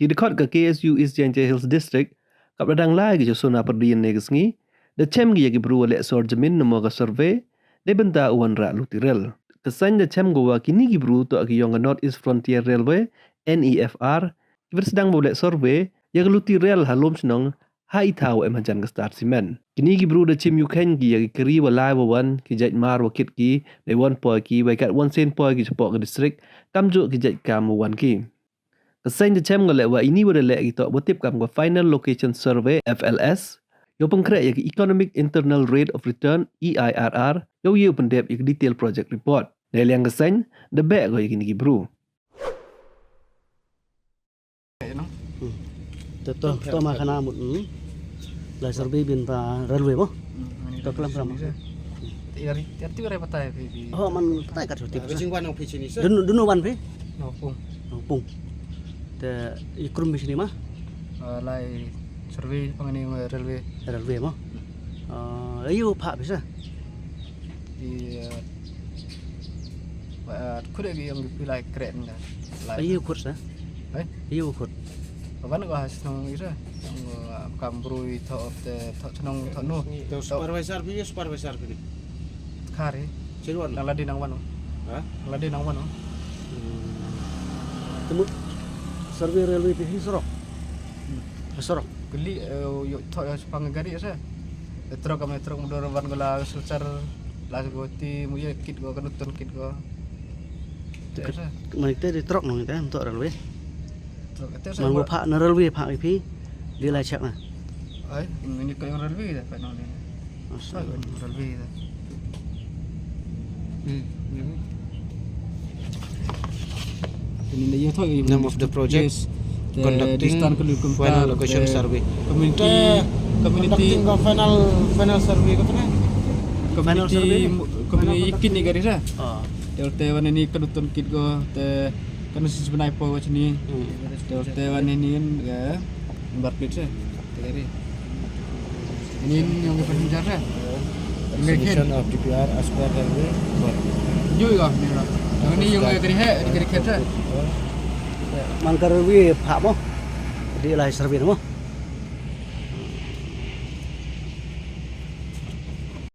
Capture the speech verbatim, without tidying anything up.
Ki dkhot ka K S U East Jaintia Hills District, kap da dang lai ki cha Sonapyrdi ynne ka sngi, da chem ki ya ki bru wa leh sor jamin namo ka survey, neibynta u wanrah luti rel. Ka seiñ da chem ko wa kini ki bru toh ki yong ka North East Frontier Railway, N E F R, ki wa sdang wow leh survey ya ka luti rel ha Lumshnong, ha i thaw em hajan ka Star Cement. Kini ki bru da chim yukheiñ ki ya ki kari wa lai wa wan, ki jait mar wa kit ki, dei wan poi ki, wa i kat wan sien poi ki chapoh ka district, kamjooh ki jait kam wa wan ki. Ka seiñ da chem ko leh wa ini wa da leh ki toh wa tip kam ka Final Location Survey, F L S, yow pynkhreh ya ka Economic Internal Rate of Return, E I R R, yow ye u pyndep ya ka Detail Project Report. Neiliang ka seiñ, da beh ko ya kini ki bru. Hmm. To, to, to ma khana mut, hmm. Lai survey bin pa railway mo? Hmm, to klam klam. Yari, yari ti bare patai phi bi. Oh, man patai kat survey. Jingwan phi chini sa? Dunu, dunu wan phi? Nongpung. Nongpung. Te i krum phi chini ma? Ah, lai survey pangani railway. Railway mo? Ah, ayu pha phi sa? I, eh, wa, eh, khut agi yong ki pilai kren da. Lai. Ayu khut sa? Eh? Ayu khut. Wan ko ha chnong ira. Yong, eh, kam bru i tho te, tho chnong tho nu. To supervisor phi, supervisor phi ni. Khari. Chin wan. Nang ladi nang wan. Ha? Nang ladi nang wan. Hmm. Te mut survey railway phi hi sorok. Hmm. Sorok. Kali, eh, yo tho ya sepang gari sa. Trok kami trok mudur wan ko la Silchar, la ko ti mu ye kit ko, ka Nutton kit ko. Te, te, sa. Mani te di trok nong te, untuk railway. Trok te sa. Man ko pha na railway pha phi, di lai check na. Ai, ini ko yong railway da, pa nong ni. Asa. Railway da. Hmm, ya. Ini na ye tho, name of the project, yes. Conducting final location survey. Community, te community conducting ka final, final survey ko tene. Final survey ni? Community, community ikin ni gari sa. Ah. Te, te wan ini ka Nutton kit ko, te ka Nutton si benai po ko chini. Hmm. Te, te wan ini, eh, number plate sa. Te gari. Ini yong ka passenger sa. Submission of D P R as per railway. Yoi ka, ni la. Yong ini yong ka gari hai, gari khet sa. Man ka railway pha mo? Di lai survey mo?